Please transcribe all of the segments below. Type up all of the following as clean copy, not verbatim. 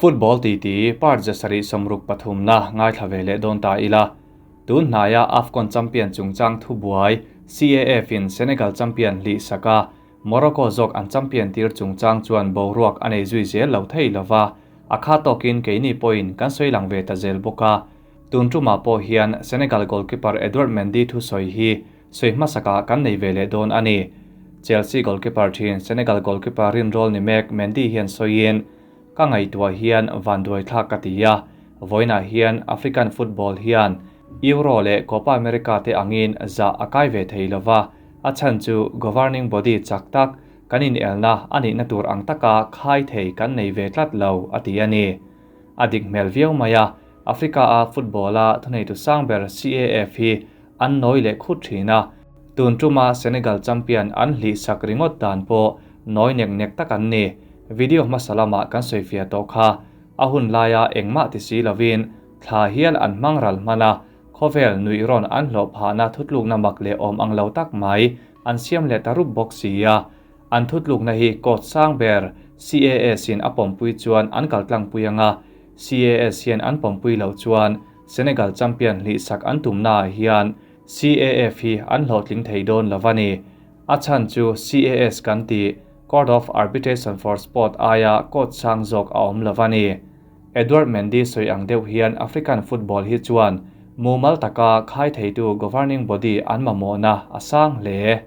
Football titi part 763 na ngaithla ve leh dawn ta ila. Tun hnaia AFCON champion chungchang thubuai CAF in Senegal champion hlih saka Morocco zawk an champion tir chungchang chuan boruak a nei zui zel lo thei lova, a kha tawkin keini pawhin kan sawi lang ve ta zel bawk a. Tun tumah pawh hian Senegal goalkeeper Edouard Mendy thusawi hi sawi hmasakah kan nei ve leh dawn a ni. Chelsea goalkeeper thin Senegal goalkeeper rinrawl ni mek Mendy hian sawiin, Ka ngaihtuah hian vanduai thlak ka ti a, vawiinah hian African football hian Euro leh Copa America te angin zah a kai ve thei lova, a chhan chu governing body chak tak kan inelna a nihna tur ang taka khai thei kan nei ve tlat lo, a ti a ni. A dik hmel viau mai a, Africa-a football-a thuneitu sang ber CAF hi an nawi leh khut thin a, tun tuma Senegal champion an hlih sak ringawt dan pawh nawi nek nek tak an ni. Video hmasa lamah kan sawifiah tawh kha. A hun laia engmah ti si lovin thla hial an hmang ral hman a, khawvel nuih rawn an hlawh phahna thutlukna mak leh awm ang lo tak mai an siam leh ta rup bawk si a. An thutlukna hi court sang ber CAS in a pawmpui chuan an kaltlangpui ang a, CAS hian an pawmpui loh chuan Senegal champion hlih sak an tumnaah hian CAF hi an hlawhtling thei dawn lo a ni. A chhan chu CAS kan tih Court of Arbitration for Sport aia court sang zawk a awm lo a ni. Edouard Mendy sawi ang deuh hian African football hi chuan mumal taka khai theitu governing body an mamawhna a sang hle.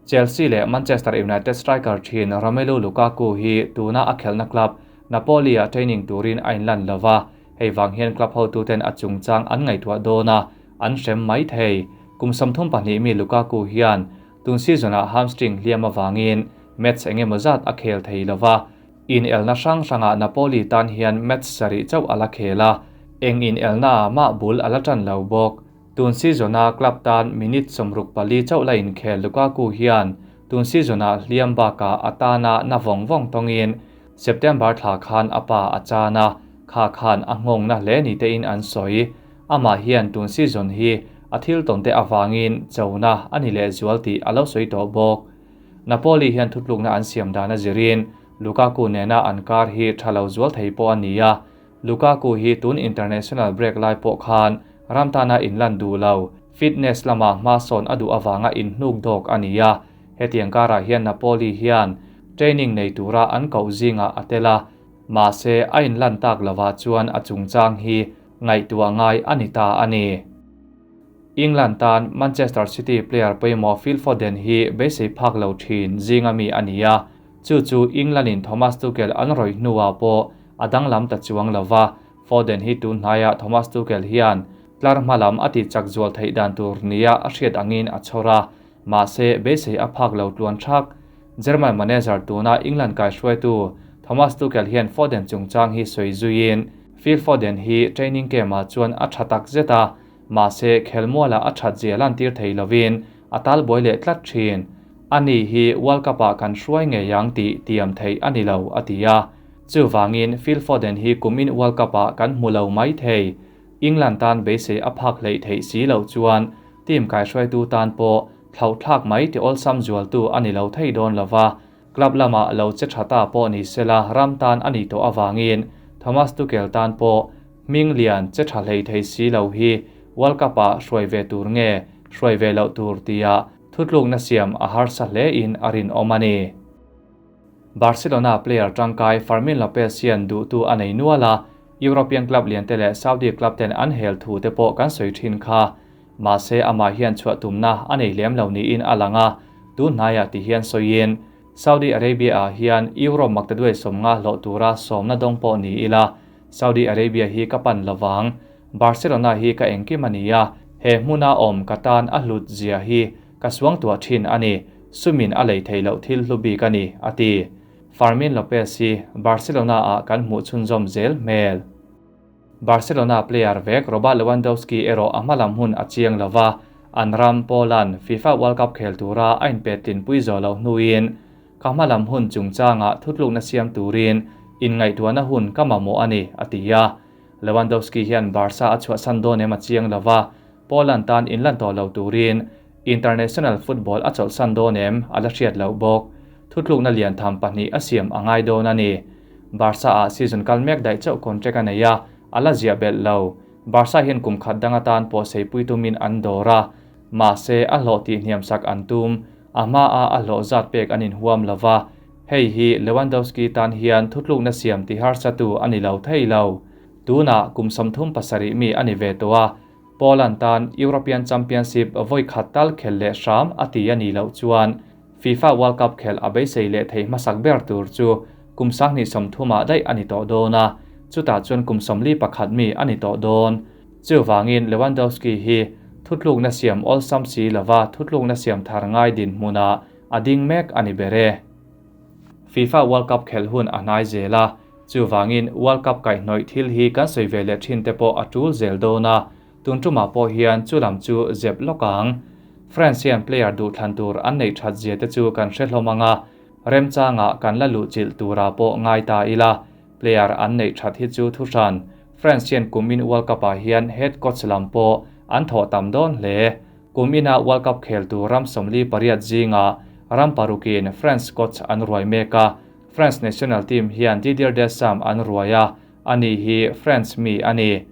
Chelsea leh Manchester United striker thin Romelu Lukaku hi tuna a khelhna club Napoli-ah training turin a inlan lo va, hei vang hian club hotuten a chungchang an ngaihtuah dawn a, an hrem mai thei. Kum 32 mi Lukaku hian tun season-ah hamstring hliam avangin match eng emaw zat a khel thei lo va, inelna hrang hrangah Napoli tan hian match sarih chauh a la khel a, eng inelnaah mah bul a la tan lo bawk. Tun season-a club tan minute 64 chauh la inkhel Lukaku hian tun season-ah hliam bakah a tana na vawng vawng tawngin September thla khan a pa a chan a, kha khan a nghawngna hle ni tein an sawi. Amah hian tun season hi a thil tawn te avangin chona a ni lehzual tih a lo sawi tawh bawk. Napoli hian thutlukna an siam dan a zirin Lukaku nena an kar hi tha lo zual thei pawh a ni a, Lukaku hi tun international break lai pawh khan ram tana inlan duh lo, fitness lama hma sawn a duh avanga inhnuk dawk a ni a. Hetiang karah hian Napoli hian training nei tura an koh zingah a tel a, mahse a inlan tak lovah chuan a chungchang hi ngaihtuah ngai a ni ta a ni. England tan Manchester City player pawimawh Phil Foden hi beisei phak lo thin zinga mi a ni a, chu chu England-in Thomas Tuchel an rawih hnuah pawh a danglam ta chuang lo va, Foden hi tun hnaiah Thomas Tuchel hian tlar hma lam a tih chak zual theih dan tur nia a hriat angin a chhawr a, mahse beisei a phak lo tluan thak. German manager tuna England kaihruaitu Thomas Tuchel hian Foden chungchang hi sawi zuiin Phil Foden hi training camp-ah chuan a tha tak zet a, mahse khelmualah a that zia lantir thei lovin a talbuai leh tlat thin. Ani hi World Cup-ah kan hruai ngei ang tih tiam theih a ni lo, a ti a. Chuvangin Phil Foden hi kumin World Cup-ah kan hmu lo mai thei. England tan beisei a phak hleih theih si loh chuan team kaihruaitu tan pawh thlauhthlak mai ti awlsam zualtu a ni lo thei dawn lo va, club lamah lo che tha ta pawh ni sela ram tan a nih tawh avangin Thomas Tuchel tan pawh hming lian che tha hlei thei si lo hi World Cup-ah hruai ve tur nge hruai ve loh tur tia thutlukna siam a harsa hle in a rinawm a ni. Barcelona player tangkai Fermin Lopez hian duhtu a nei nual a, European club lian te leh Saudi club ten an hel thu te pawh kan sawi thin kha. Mahse amah hian chhuah tumna a nei lem lo niin a lang a, tun hnaiah ti hian sawiin Saudi Arabia-ah hian Euro maktaduai 50 hlawh tura sawmna dawng pawh ni ila Saudi Arabia hi ka pan lovang. Barcelona hi ka engkim a ni a, he hmuna awm ka tan a hlut zia hi ka suang tuah thin a ni, sumin a lei thei loh thil hlu bik a ni, a ti. Fermin Lopez hi Barcelona-ah kan hmuh chhunzawm zel hmel. Barcelona player vek Robert Lewandowski erawh a hma lam hun a chiang lo va, an ram Poland FIFA World Cup khel tura a inpet tlinpui zawh loh hnuin ka hma lam hun chungchangah thutlukna siam turin inngaihtuahna hun ka mamawh a ni, a ti a. Lewandowski hian Barca a chhuahsan dawn em a chiang lo va, Poland tan inlan tawh lo turin international football a chawlhsan dawn em a la hriat loh bawk. Thutlukna lian tham pahnih a siam a ngai dawn a ni. Barca ah season kal mek daih chauh contract a nei a, a la ziah belh lo. Barca hian kum khat dang atan pawh seipui tumin an dawr a, mahse a hlawh tihhniam sak an tum. A hmaa a hlawh zat pek an inhuam lo va, hei hi Lewandowski tan hian thutlukna siam ti harsatu a ni lo thei lo. Tunah kum 37 mi a ni ve tawh a, Poland tan European Championship vawi khat tal khel leh hram a ti a nih loh chuan FIFA World Cup khelh a beisei leh thei hmasak ber tur chu kum 2030 ah daih a ni tawh dawn a, chutah chuan kum 41 mi a ni tawh dawn. Chuvangin Lewandowski hi thutlukna siam awlsam si lova thutlukna siam thar ngai dinhmunah a ding mek a ni ber e. FIFA World Cup khelh hun a hnai zel a, chuvangin World Cup kaihhnawih thil hi kan sawi ve leh thin te pawh a tul zel dawn a, tun tumah pawh hian chu lam chu zep lawk ang. France hian player duhthlan tur an neih that zia te chu kan hre hlawm ang a, remchangah kan la luh chilh turah pawh ngai ta ila, player an neih that hi chu thuhran. France hian kumin World Cup-ah hian head coach lam pawh an thawh tam dawn hle. Kumina World Cup khel tur ram 48 zingah ram parukin France coach an ruai mek a, France national team hian Didier Deschamps an ruai a, ani hi France mi a ni.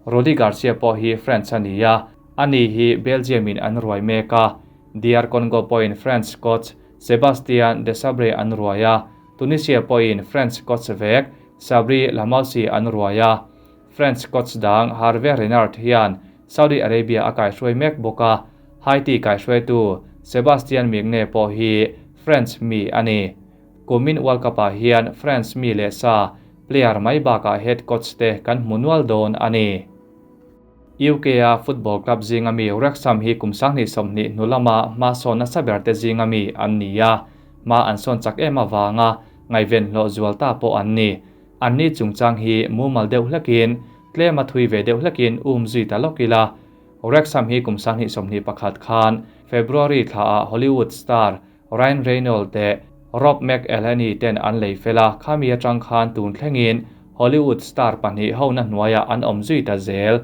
Rudi Garcia pawh hi France a ni a, ani hi Belgium in an ruai mek a. DR Congo pawhin France coach Sebastien Desabre an ruai a, Tunisia pawhin France coach vek Sabri Lamouchi an ruai a. France coach dang Herve Renard hian Saudi Arabia a kaihruai mek bawk a, Haiti kaihruaitu Sebastien Migne pawh hi France mi a ni. Kumin World Cup-ah hian France mi leh sa player mai bakah head coach te kan hmu nual dawn a ni. UK-a football club zinga mi Wrexham hi kum 2020 hnu lama hma sawn nasa ber te zinga mi an ni a, hma an sawn chak em avanga ngaihven hlawh zual ta pawh an ni. An ni chungchang hi mumal deuh hlekin, tlem a thui ve deuh hlekin um zui ta lawk ila. Wrexham hi kum 2021 khan February thlaah Hollywood star Ryan Reynolds te Rob McElhenney ten an lei fel a, khami atang khan tun thlengin Hollywood star pahnih ho na hnuaiah an awm zui ta zel.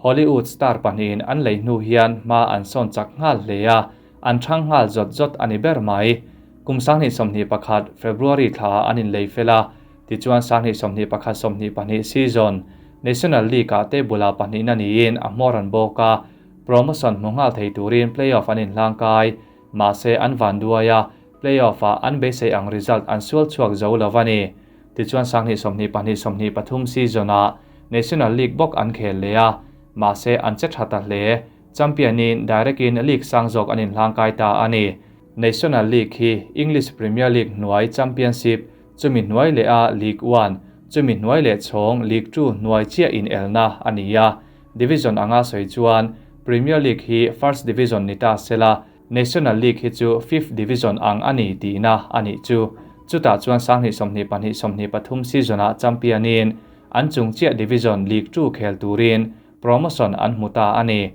Hollywood star pahnihin an lei hnu hian hma an sawn chak nghal hle a, an thang nghal zawt zawt a ni ber mai. Kum 2021 February thlaah an inlei fel a, tichuan 2021-22 season National League-ah table-ah pahnihna niin a hmawr an bawk a, promotion hmu nghal thei turin playoff an inhlangkai. Mahse an van duai a, playoff-ah an beisei ang result an sual chhuak zo lo a ni. Tichuan 2022-23 season-ah National League bawk an khel leh a, mahse an che tha ta hle. Champion-in direct-in league sang zawk an inhlangkai ta a ni. National League hi English Premier League hnuai Championship, chumi hnuai leh a League One, chumi hnuai leh chhawng League Two hnuai chiah inelna a ni a. Division anga sawi chuan Premier League hi First Division ni ta sela, National League hi chu Fifth Division ang a ni tihna a nih chu. Chutah chuan 2022-23 season-ah champion-in an chung chiah Division League Two khel turin promotion an hmu ta a ni.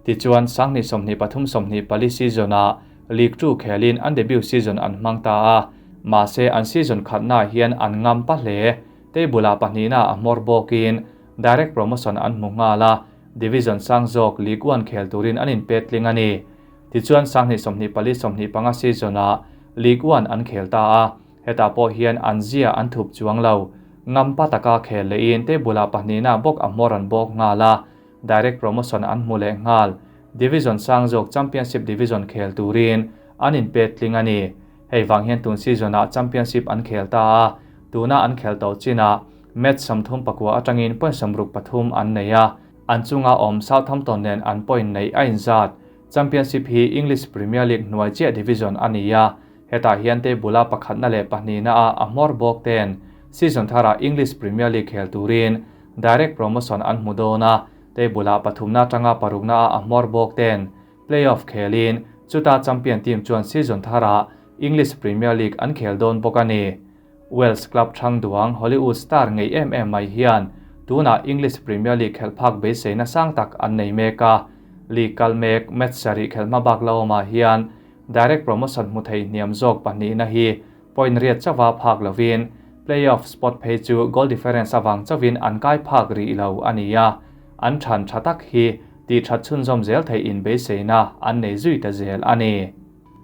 Tichuan 2023-24 season-ah League Two khelin an debut season an hmang ta a, mahse an season khatna hian an ngam pa hle. Table-ah pahnihna a hmawr bawkin direct promotion an hmu nghal a, Division sang zawk League One khel turin an inpet tling a ni. Tichuan 2024-25 season-ah League One an khel ta a, hetah pawh hian an zia an thup chuang lo. Ngam pa taka khel lehin table-ah pahnihna bawk a hmawr an bawk nghal a, direct promotion an hmu leh nghal. Division sang zawk Championship Division khel turin an inpet tling a ni. Hei vang hian tun season-ah Championship an khel ta a, tuna an khel tawh chinah match 34 atangin point 63 an nei a, an chunga awm Southampton nen an point nei a inzat. Championship hi English Premier League hnuai chiah division a ni a, hetah hian table-a pakhatna leh pahnihna a a hmawr bawk ten season tharah English Premier League khel turin direct promotion an hmu dawn a, table-ah pathumna atanga parukna a a hmawr bawk ten playoff khelin chuta champion team chuan season tharah English Premier League an khel dawn bawk a ni. Wales club thang duang Hollywood star ngei em em mai hian tunah English Premier League khelh phak beiseina sang tak an nei mek a. League kal mek match sarih khelh hma bak lo awmah hian direct promotion hmu thei hniam zawk pahnihna hi point riat chawa phak lovin playoff spot phei chu goal difference awang chawin an kai phak ri lo a ni a. An than tha tak hi ti that chhunzawm zel thei in beiseina an nei zui ta zel a ni.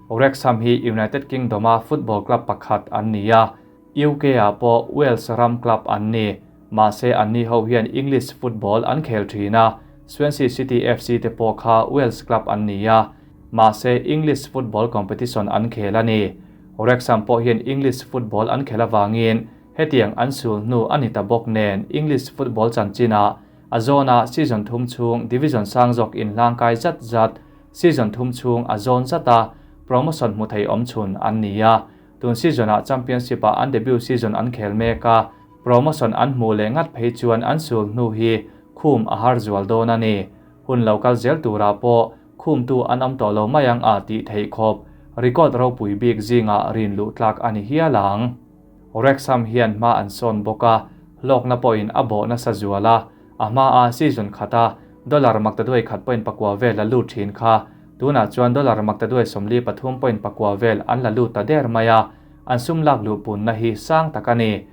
Wrexham hi United Kingdom-a football club pakhat an ni a. UK-ah pawh Wales ram club an ni. Mahse anni ho hian English football an khel thin a, Swansea City FC te pawh kha Wales club an ni a, mahse English football competition an khel a ni. Wrexham pawh hian English football an khel avangin hetiang an sul hnu a ni ta bawk nen English football chanchinah a zawna season thum chhung division sang zawk inhlangkai zat zat season thum chhung a zawn zata promotion hmu thei awm chhun an ni a. Tun season-ah Championship-ah an debut season an khel mek a, promotion an hmuh leh ngat phei chuan an sul hnu hi khum a har zual dawn a ni. Hun lo kal zel turah pawh khumtu an awm tawh lo mai ang a tih theih khawp record ropui bik zingah rin luh tlak a ni hial ang. Wrexham hian hma an sawn bawk a, hlawkna pawhin a bawh nasa zual a, a hmaa season khata dollar maktaduai khat point pakua vel la lut thin kha tunah chuan dollar maktaduai 43 point pakua vel an la lut ta der mai a, an sum lak luh punna hi sang tak a ni.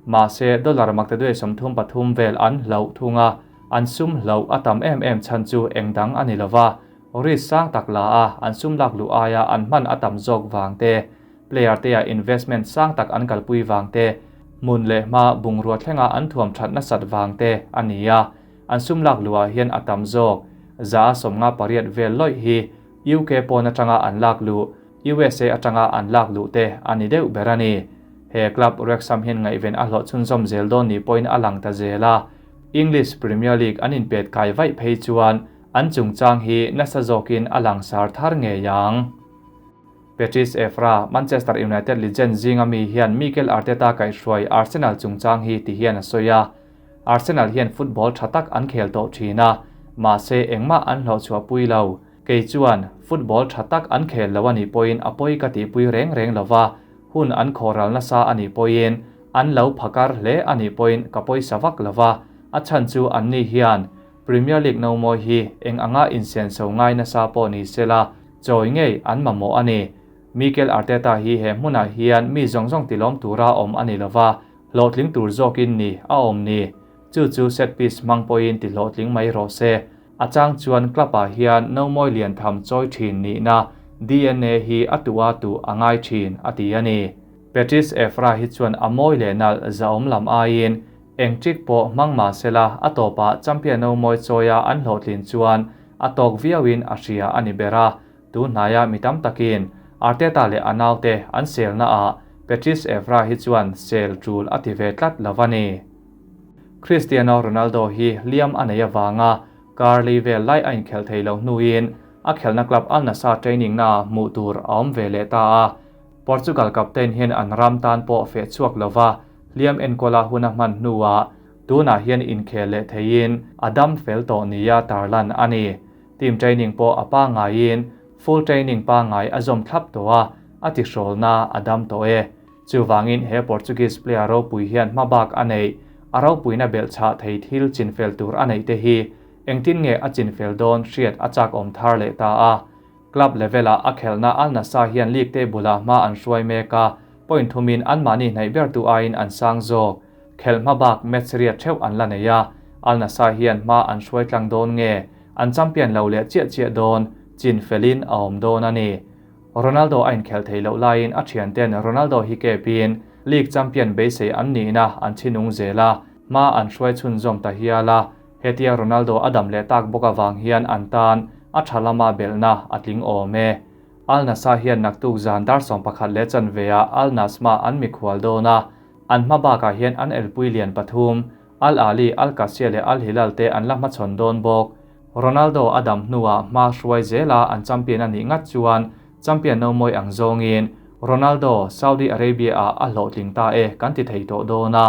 Mahse, dollar maktaduai 33 vel an hloh thung a, an sum hloh a tam em em chhan chu eng dang a ni lova, risk sang tak la a, an sum lak luh aia an hman a tam zawk vang te, player te ah investment sang tak an kalpui vang te, hmun leh hma bungrua thlenga an thuam that nasat vang te a ni a, an sum lak luh ah hian a tam zawk, 158 vel lawih hi UK pawn atanga an lak luh, USA atanga an lak luh te a ni deuh ber a ni. He club Wrexham hian ngaihven a hlawh chhunzawm zel dawn ni pawhin a lang ta zel a, English Premier League an inpet kai vaih phei chuan an chungchang hi nasa zawkin a langsar thar ngei ang. Patrice Evra, Manchester United legend zinga mi hian Mikel Arteta kaihhruai Arsenal chungchang hi ti hian a sawi a. Arsenal hian football tha tak an khel tawh thin a, mahse engmah an hlawhchhuahpui lo. Kei chuan, football tha tak an khel lo a nih pawhin a pawi ka tihpui reng reng lo va, hun an khawhral nasa a nih pawhin an lo phakar hle a nih pawhin ka pawisa vak lo va, a chhan chu anni hian Premier League no mawi hi eng anga insenso ngai nasa pawh ni sela, chawi ngei an mamawh a ni. Mikel Arteta hi he hmunah hian mi zawng zawng tilawm tura awm a ni lova, hlawhtling tur zawkin ni a awm ni. Chu chu set piece hmang pawhin ti hlawhtling mai rawh se. A chang chuan club-ah hian no mawi lian tham chawi thin nihna DNA hi a tuh a tuh a ngai thin, a ti a ni. Patrice Evra hi chuan a mawi leh nalh zahawm lam aiin Eng trick pawh hmang mah sela a tawpah champion no mawi chawia an hlawhtlin chuan a tawk viauin a hria a ni ber a, tun hnaia mi tam takin Arteta leh a naute an selna ah Patrice Evra hi chuan sel tul a ti ve tlat lo a ni. Cristiano Ronaldo hi hliam a nei avanga kar li vel lai a inkhelh thei lo hnuin a khelhna club Al Nassr training naah hmuh tur a awm ve leh ta a, Portugal captain hian an ram tan pawh feh chhuak lova hliam enkawla hun a hman hnuah tunah hian inkhel leh theiin a dam fel tawh nia tarlan a ni. Team training pawh a pangaiin full training pangai a zawm thlap tawh a, a tihrawlna a dam tawh e. Chuvangin he Portuguese player ropui hian hmabak a neih, a ropuina belhchhah thei thil chinfel tur a neih te hi engtin nge a chinfel dawn hriat a chak awm thar leh ta a. Club level-ah a khelhna Al Nassr hian league table-ah hma an hruai mek a, point thumin anmahni hnaih bertu aiin an sang zawk. Khelh hma bak match riat theuh an la nei a, Al Nassr hian hma an hruai tlang dawn nge, an champion lo leh chiah chiah dawn, chin felin a awm dawn a ni. Ronaldo a inkhelh theih loh laiin a thianten Ronaldo hi kepin league champion beisei an nihna an chhinung zel a, hma an hruai chhunzawm ta hial a, Hetia Ronaldo a dam leh tak bawk avang hian an tan a tha lama belhna a tling awm e. Al Nassr hian naktuk zan dar 11 leh chanveah Al Nassma an mikhual dawn a, an hma bakah hian an elpui lian pathum, Al Ahly, Al Qadsiah leh Al Hilal te an la hmachhawn dawn bawk. Ronaldo a dam hnuah hma hruai zela an champion a nih ngat chuan champion no mawi ang zawngin Ronaldo Saudi Arabia-ah a hlawhtling ta e kan ti thei tawh dawn a.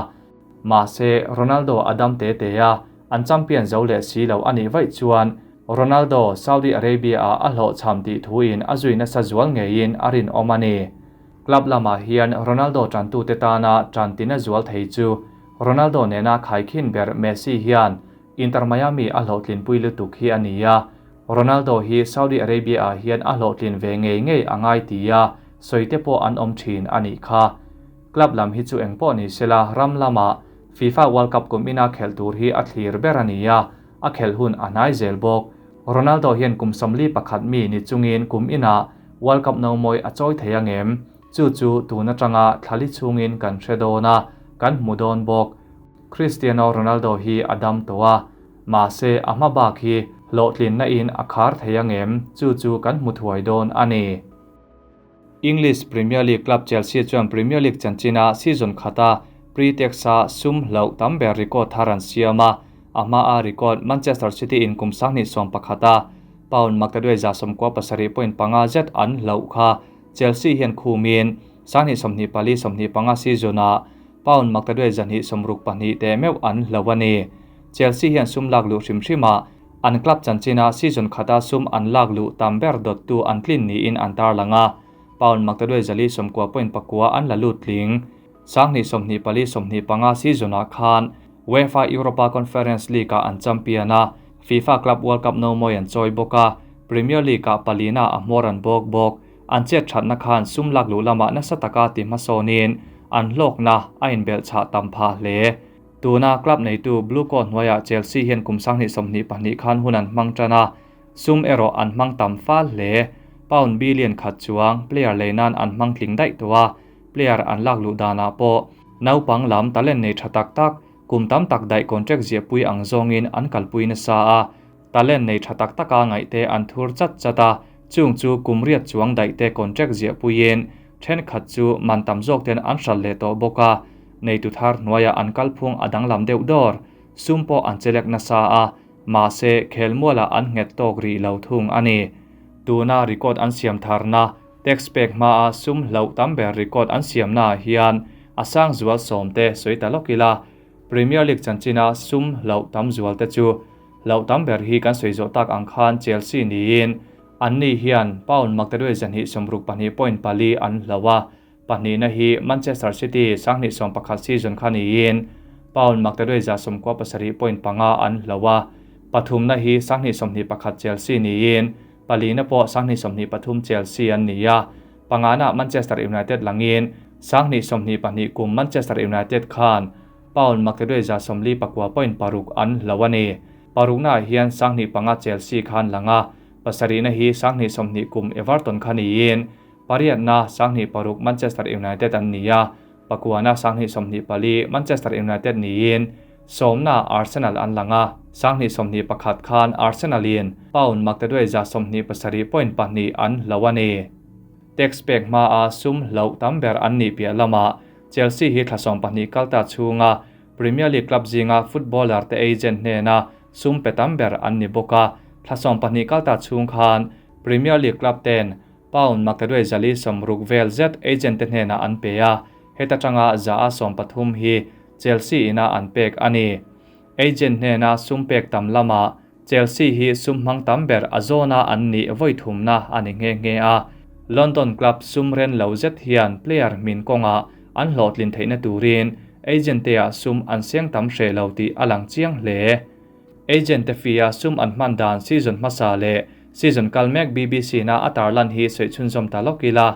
Mahse, Ronaldo a dam te te a, an champion zo leh si lo a nih vaih chuan Ronaldo Saudi Arabia-ah a hlawhchham tih thuin a zui nasa zual ngeiin a rinawm a ni. Club lamah hian Ronaldo tantute tana tan tina zual thei chu Ronaldo nena khaikhin ber Messi hian Inter Miami a hlawhtlinpui lutuk hi a ni a, Ronaldo hi Saudi Arabia-ah hian a hlawhtlin ve ngei ngei a ngai tia sawi te pawh an awm thin a nih kha. Club lam hi chu eng pawh ni sela ram lama FIFA World Cup kum ina khelh tur hi a thlir ber a ni a, a khelh hun a hnai zel bawk. Ronaldo hian kum 41 mi ni chungin kum ina World Cup no mawi a chawi thei ang em? Chu chu tun atanga thlali chhungin kan hre dawn a, kan hmu dawn bawk. Cristiano Ronaldo hi a dam tawh a, mahse a hma bak hi hlawhtlinna in a khar thei angem? Chu chu kan hmu thuai dawn a ni. English Premier League club Chelsea chuan Premier League chanchina season khata pre-tax-a sum hloh tam ber record thar an siam a, a hmaa record Manchester City in kum 2011 a pound maktaduai 97.5 zet an hloh kha Chelsea hian khumin 2024-25 season-ah pound maktaduai 262 te meuh an hloh a ni. Chelsea hian sum lak luh hrim hrimah an club chanchina season khata sum an lak luh tam ber dawttu an tlin niin an tarlang a, pound maktaduai 490.9 an la lut tling. 2024-25 season-ah khan UEFA Europa Conference League-ah an champion a, FIFA Club World Cup no mawi an chawi bawk a, Premier League-ah palina a hmawr an bawk bawk. An chet thatna khan sum lak luh lamah nasa taka ti hmasawnin an hlawkna a inbelh chhah tam phah hle. Tuna club neitu Blue Coat hnuaiah Chelsea hian kum 2022 khan hun an hmang tan a, sum erawh an hmang tam fal hle. Pound billion khat chuang player lei nan an hmang tling daih tawh a, player an lak luh danah pawh naupang lam talent nei tha tak tak kum tam tak daih contract ziahpui ang zawngin an kalpui nasa a, talent nei tha tak taka ngaihte an thur chat chat a, chung chu kum riat chuang daih te contract ziahpuiin thenkhat chu man tam zawk ten an hral leh tawh bawk a, neitu thar hnuaiah an kalphung a danglam deuh dawr, sum pawh an chelek nasa a, mahse khelmualah an nghet tawk rih lo thung a ni. Tuna record an siam tharna tax pek hmaa sum hloh tam ber record an siamnaah hian a sang zual sawm te sawi ta lawk ila, Premier League chanchina sum hloh tam zual te chu hloh tam ber hi kan sawi zawh tak ang khan Chelsea niin anni hian pound maktaduai 262.4 an hloh a, pahnihna hi Manchester City 2011 season kha niin pound maktaduai 97.5 an hloh a, pathumna hi 2021 Chelsea niin palina pawh 2023 Chelsea an ni a, pangana Manchester United langin 2022 kum Manchester United khan pound maktaduai 49.6 an hloh a ni. Parukna hian 2005 Chelsea khan langa, pasarihna hi 2020 kum Everton kha niin pariatna 2006 Manchester United an ni a, pakuana 2024 Manchester United niin sawmna Arsenal an langa, 2021 khan Arsenal in pound maktaduai 27.2 an hloh a ni. Tax pek hmaa sum hloh tam ber an nih piah lama Chelsea hi thla 12 kalta chhunga Premier League club zinga footballer te agent hnena sum pe tam ber an ni bawk a, thla 12 kalta chhung khan Premier League club ten pound maktaduai 160 vel zet agent te hnena an pe a, heta tanga za a 13 hi Chelsea ina an pek a ni. Agent hnena sum pek tam lama Chelsea hi sum hmang tam ber a zona an ni voi thumna ani nge nge a, London club sum ren lo zet hian player min kawnga an hlawhtlin theihna turin agent te ah sum an seng tam hre lo tih a lang chiang hle. Agent te fee a sum an hman dan season hmasa leh season kal mek BBC na a tarlan hi sawi chhunzawm ta lawk ila,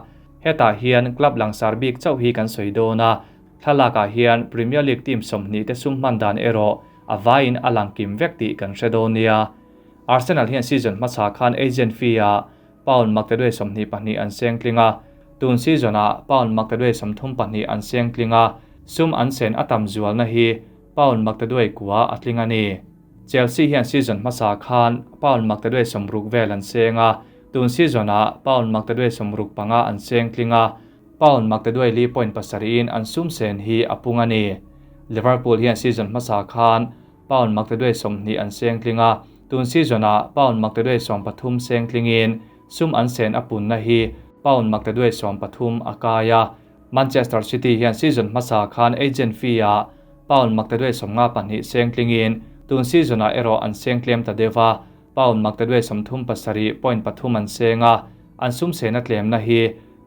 hetah hian club langsar bik chauh hi kan sawi dawn a, thlalakah hian Premier League team 20 te sum hman dan erawh a vaiin a lang kim vek tih kan hre dawn nia. Arsenal hian season hmasa khan agent fee a pound maktaduai 22 an seng tling a, tun season ah pound maktaduai 32 an seng tling a, sum an sen a tam zualna hi pound maktaduai kua a tling a ni. Chelsea hian season hmasa khan pound maktaduai 60 vel an seng a, tun season ah pound maktaduai 65 an seng tling a, pound maktaduai 4.7 in an sum sen hi a pung a ni. Liverpool hian season hmasa khan pound maktaduai 20 an seng tling a, tun season ah pound maktaduai 13 seng tlingin sum an sen a punna hi pound maktaduai 13 a kai a. Manchester City hian season hmasa khan agent fee ah pound maktaduai 52 seng tlingin tun season ah erawh an seng tlem ta deuha, pound maktaduai 37.3 an seng a, an sum sen a tlemna hi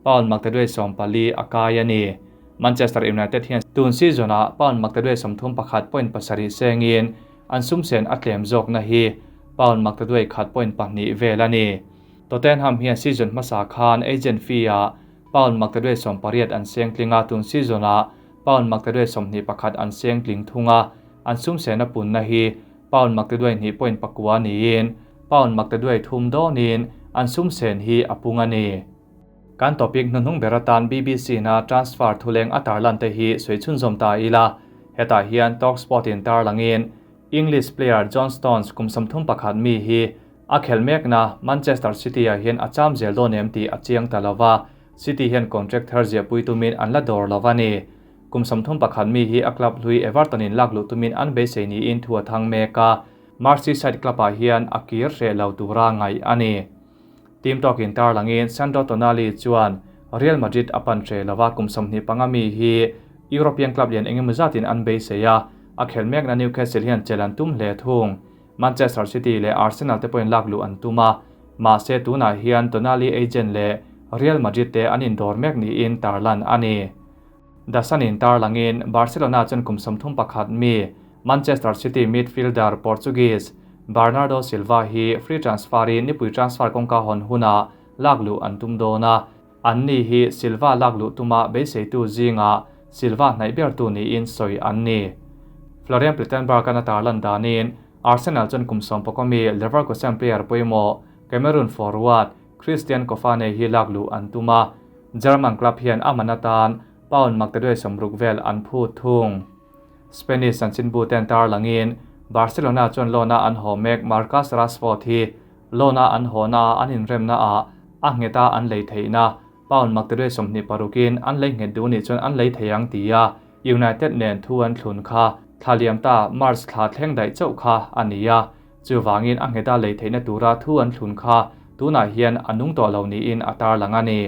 pound maktaduai 14 a kai a ni. Manchester United hian tun season ah pound maktaduai 31.7 sengin an sum sen a tlem zawkna hi pound maktaduai 1.2 vel a ni. Tottenham hian season hmasa khan agent fee ah pound maktaduai 18 an seng tling a, tun season ah pound maktaduai 21 an seng tling thung a, an sum sen a punna hi pound maktaduai 2.9 niin pound maktaduai 3 dawnin an sum sen hi a pung a ni. Kan topic hnuhnung ber atan BBC na transfer thuleng a tarlan te hi sawi chhunzawm ta ila. Hetah hian Talksport in tarlangin English player John Stones kum 31 mi hi a khel mekna Manchester City ah hian a cham zel dawn em tih a chiang ta lova. City hian contract thar zia pui tumin an la dawr lova ni. Kum 31 mi hi a club hlui Everton in lak luh tumin an beisei niin thu a thang mek a. Merseyside club ah hian a kir hreh lo tura ngaih a ni. Team Talk in tarlangin Sandro Tonali chuan Real Madrid a pan hreh lova kum 25 mi hi European club lian engemaw zatin an beisei a. A khel mekna Newcastle hian chel an tum hle thung. Manchester City leh Arsenal te pawhin lak luh an tum a. Mahse tunah hian Tonali agent leh Real Madrid te an indawr mek niin tarlan a ni. The Sun in tarlangin Barcelona chuan kum 31 mi Manchester City midfielder Portuguese Bernardo Silva hi free transfer in nipui transfer kawngka hawn huna lak luh an tum dawn a. An ni hi Silva lak luh tuma beiseitu zinga Silva hnaih ber tu niin sawi an ni. Florian Plettenberg an a tarlan danin Arsenal chuan kum 11 mi Leverkusen player pawimawh Cameroon forward Christian Kofane hi lak luh an tum a. German club hian a man atan pound maktaduai 60 vel an phut thung. Spanish chanchinbu ten tarlangin Barcelona chuan loan-a an haw mek Marcus Rashford hi loan-a an hawna an inremna a a ngeta an lei theihna pound maktaduai 26 in an lei nghet duh ni chuan an lei thei ang tia United nen thu an thlun kha thlaliam ta March thla thleng daih chauh kha ania. Chuwangin a ngeta lei theihna tura thu an thlun kha tunah hian a nung tawh lo niin a tarlang a ni.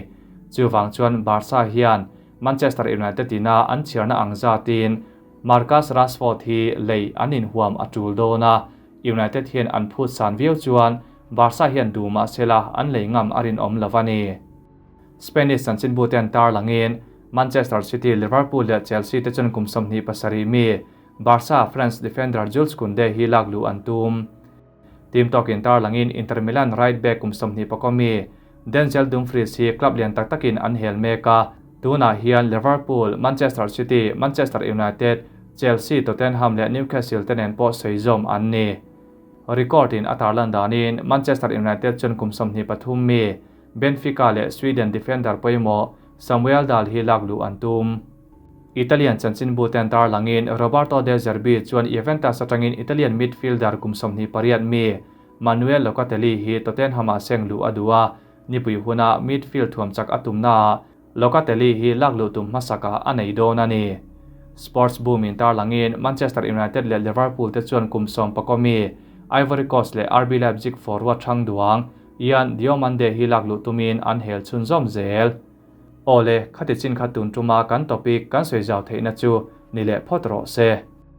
Chuwang chuan Barca hian Manchester United ina an chhiarna ang zatin Marcus Rashford hi lei an inhuam a tul dawn a. United hian an phut san viau chuan Barca hian duma sela an lei ngam a rinawm lo a ni. Spanish chanchinbu ten tarlangin Manchester City, Liverpool leh Chelsea te chuan kum 27 mi Barca France defender Jules Koundé hi lak luh an tum. Team Talk in tarlangin Inter Milan right back kum 21 mi Denzel Dumfries hi club lian tak takin an hel mek a. Tunah hian Liverpool, Manchester City, Manchester United, Chelsea, Tottenham leh Newcastle te nen pawh sawi zawm an ni. Record in a tarlan danin Manchester United chuan kum 23 mi Benfica leh Sweden defender pawimawh Samuel Dahl hi lak luh an tum. Italian chanchinbu ten tarlangin Roberto De Zerbi chuan Juventus atangin Italian midfielder kum 28 mi Manuel Locatelli hi Tottenham ah seng luh a duh a. Nipui huna midfield thuam chak a tumna Locatelli hi lak luh tum hmasaka a nei dawn a ni. Sports boom in tarlangin Manchester United leh Liverpool te chuan kum 11 mi Ivory Coast leh RB Leipzig forward thang duang Yan Diomande hi lak luh tumin an hel chhun zawm zel. Ole, khati chin kha tun tuma kan topic kan sawi zau theihna chu ni leh phawt rawh se.